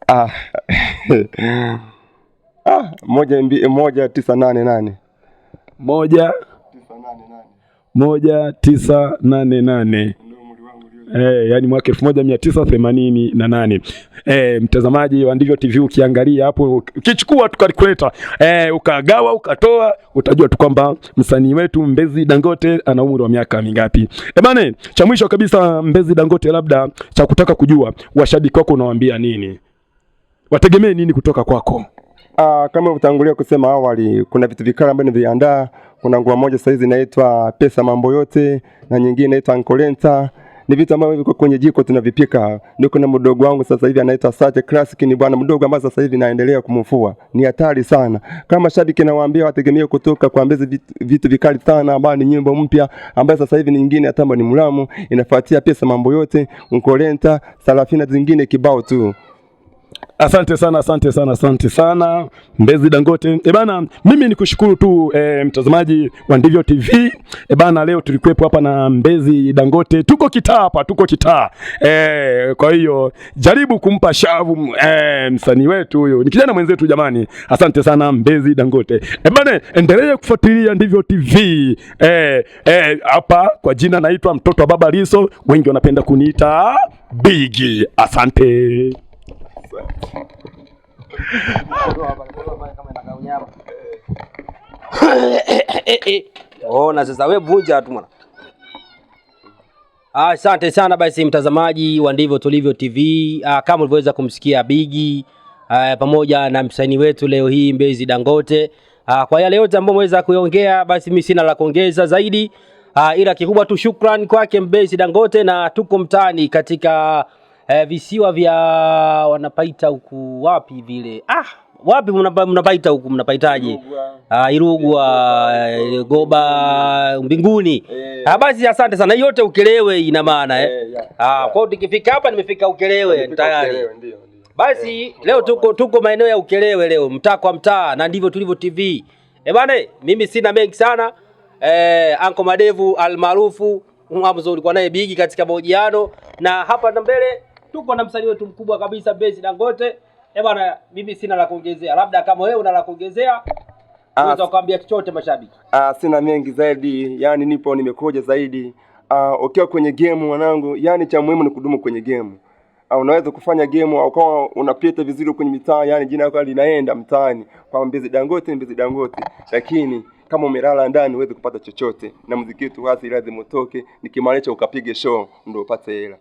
Ah. Ah, 1988. Moja 1988. Yani mwaka 1988. Mtazamaji wa Ndivyo TV, ukiangalia hapo ukichukua tu calculator, ukagawa ukatoa, utajua tu kwamba msanii wetu Mbezi Dangote ana umri wa miaka mingapi. Bane, cha mwisho kabisa Mbezi Dangote, labda cha kutaka kujua washabiki wako unawaambia nini? Wategemee nini kutoka kwako? Kama utangulia kusema awali, kuna vitu vikali ambavyo nimeviandaa. Kuna ngoma moja sasa hizi inaitwa Pesa Mambo Yote na nyingine inaitwa Nkolenta. Ni vitu ambavyo viko kwenye jiko tunavipika. Niko na mdogo wangu sasa hivi anaitwa Sache Classic, ni bwana mdogo ambaye sasa hivi naendelea kumfua. Ni hatari sana. Kama shabiki nawaambia wategemee kutoka kwa Mbezi vitu vikali sana, ambayo ni nyimbo mpya ambayo sasa hivi nyingine hata ni mlamu inafuatia Pesa Mambo Yote, Nkolenta, Sarafina zingine kibao tu. Asante sana, asante sana, asante sana Mbezi Dangote. Bana, mimi nikushukuru tu mtazamaji wa Ndivyo TV. Bana, leo tulikuwepo hapa na Mbezi Dangote. Tuko kitaa hapa, tuko kitaa. Kwa hiyo jaribu kumpa shavu msanii wetu huyu. Ni kijana mwenzetu jamani. Asante sana Mbezi Dangote. Bana, endelea kufuatilia Ndivyo TV. Hapa kwa jina naitwa mtoto wa Baba Liso, wengi wanapenda kuniita Bigi. Asante. Ona sasa wewe vunja tu mwana. Asante sana basi mtazamaji wa Ndivyo Tulivyo TV. Kama ulivyoweza kumsikia Bigi pamoja na msanii wetu leo hii Mbezi Dangote. Kwa yale yote ambayo umeweza kuongea, basi mimi sina la kuongeza zaidi. Ila kikubwa tu shukrani kwake Mbezi Dangote, na tuko mtaani katika visiwa vya wanapaita huku wapi vile? Wapi mnapaita huku, mnapaitaje? Irugwa, Goba, Mbinguni. Basi asante sana. Yote Ukerewe ina maana Kwa hiyo tukifika hapa nimefika Ukerewe tayari. Basi leo tuko maeneo ya Ukerewe leo, mtaa kwa mtaa, na Ndivyo Tulivyo TV. Bana, mimi sina mengi sana. Anko Madevu almaarufu Hamzo ulikuwa naye Bigi katika mahojiano, na hapa na mbele tuko na msanii wetu mkubwa kabisa Mbezi Dangote. Bana, mimi sina la kuongezea. Labda kama wewe una la kuongezea, unaweza kuambia chochote mashabiki. Sina mengi zaidi, yani nipo nimekuja zaidi. Ukiwa kwenye game mwanangu, yani cha muhimu ni kudumu kwenye game. Unaweza kufanya game au kama unapita vizuri kwenye mitaa, yani jina lako linaenda mtaani kwa Mbezi Dangote, Mbezi Dangote. Lakini kama umelala ndani huwezi kupata chochote, na muziki wetu wazi lazima utoke, nikimaanisha ukapige show ndio upate hela.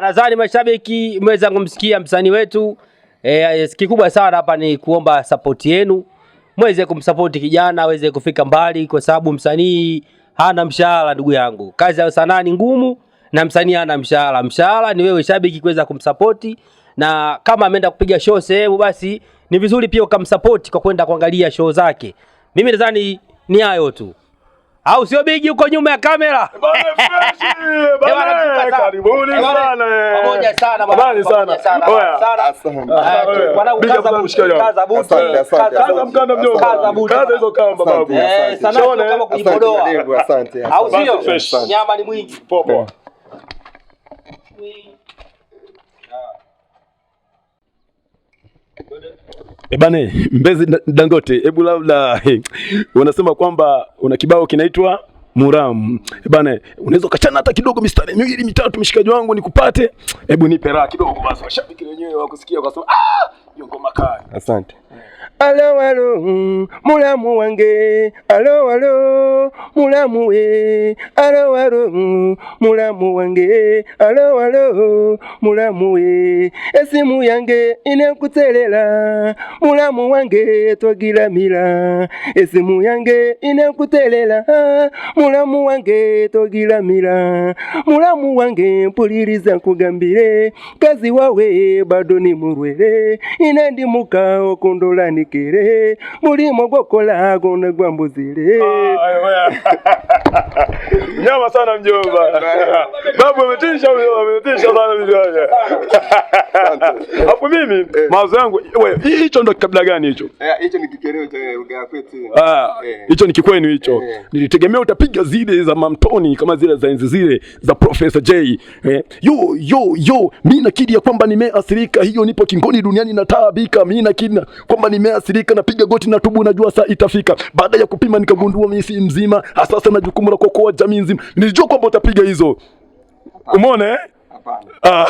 Nadhani mashabiki mmeweza kumsikia msanii wetu. Kikubwa sana hapa ni kuomba support yenu, muweze kumsupport kijana aweze kufika mbali, kwa sababu msanii hana mshahara ndugu yangu. Kazi ya sanaa ni ngumu na msanii hana mshahara. Mshahara ni wewe shabiki kuweza kumsupport, na kama ameenda kupiga show sehemu, basi ni vizuri pia ukamsupport kwa kwenda kuangalia show zake. Mimi nadhani ni hayo tu. Au sio Bigi huko nyuma ya kamera? Bana, karibuni sana. Pamoja sana bwana. Sana. Wanangu, kaza buti. Kaza mkanda mjomba. Kaza buti. Kaza hizo kamba babu. Sanaa kama kujipodoa. Asante. Au sio? Nyama ni mwingi. Poa. Bane, Mbezi Dangote, hebu labda unasema kwamba una kibao kinaitwa Muramu. Bane, unaweza ukachana hata kidogo mistari miwili mitatu, mshikaji wangu nikupate. Hebu nipe raha kidogo basi, washabiki wenyewe wakusikia kwa sababu hiyo ngoma kali. Asante. Alo alo mulamu wange, alo alo mulamu we, alo alo mulamu wange, alo alo mulamu we, esimu yange inakutelela, mulamu wange togilamila, esimu yange inakutelela, mulamu wange togilamila, mulamu wange mpuliriza nkugambire, kazi wawe bado ni murwere, inandimuka okundolani Kere mulimo gwokola gona gwambuzile. Nyama sana mjomba. Babu ametisha, ametisha sana mjomba. Hapo mimi mawazo yangu, wewe hicho ndo kabila gani hicho? Hicho ni kikereo cha lugha ya kwetu. Ah, hicho ni kikwenu hicho. Nilitegemea utapiga zile za mamtoni kama zile za enzi zile za Professor J. Yo yo yo, mimi nakiri ya kwamba nimeathirika, hiyo nipo kingoni duniani nataabika. Mimi nakiri kwamba nimeathirika, napiga goti na tubu, najua saa itafika. Baada ya kupima nikagundua mimi si mzima, sasa na jukumu la kuokoa jamii nzima. Nilijua kwamba utapiga hizo. Umeona eh? Hapana. Ah.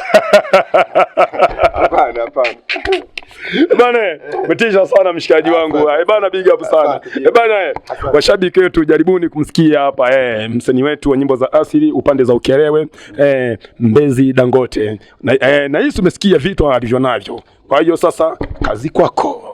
Hapana, hapana. Bana, umetisha sana mshikaji wangu. Bana, big up sana. Asante. Bana, washabiki wetu jaribuni kumsikia hapa msanii wetu wa nyimbo za asili upande za Ukerewe, Mbezi Dangote. Na hii umesikia vitu alivyo navyo. Kwa hiyo sasa kazi kwako.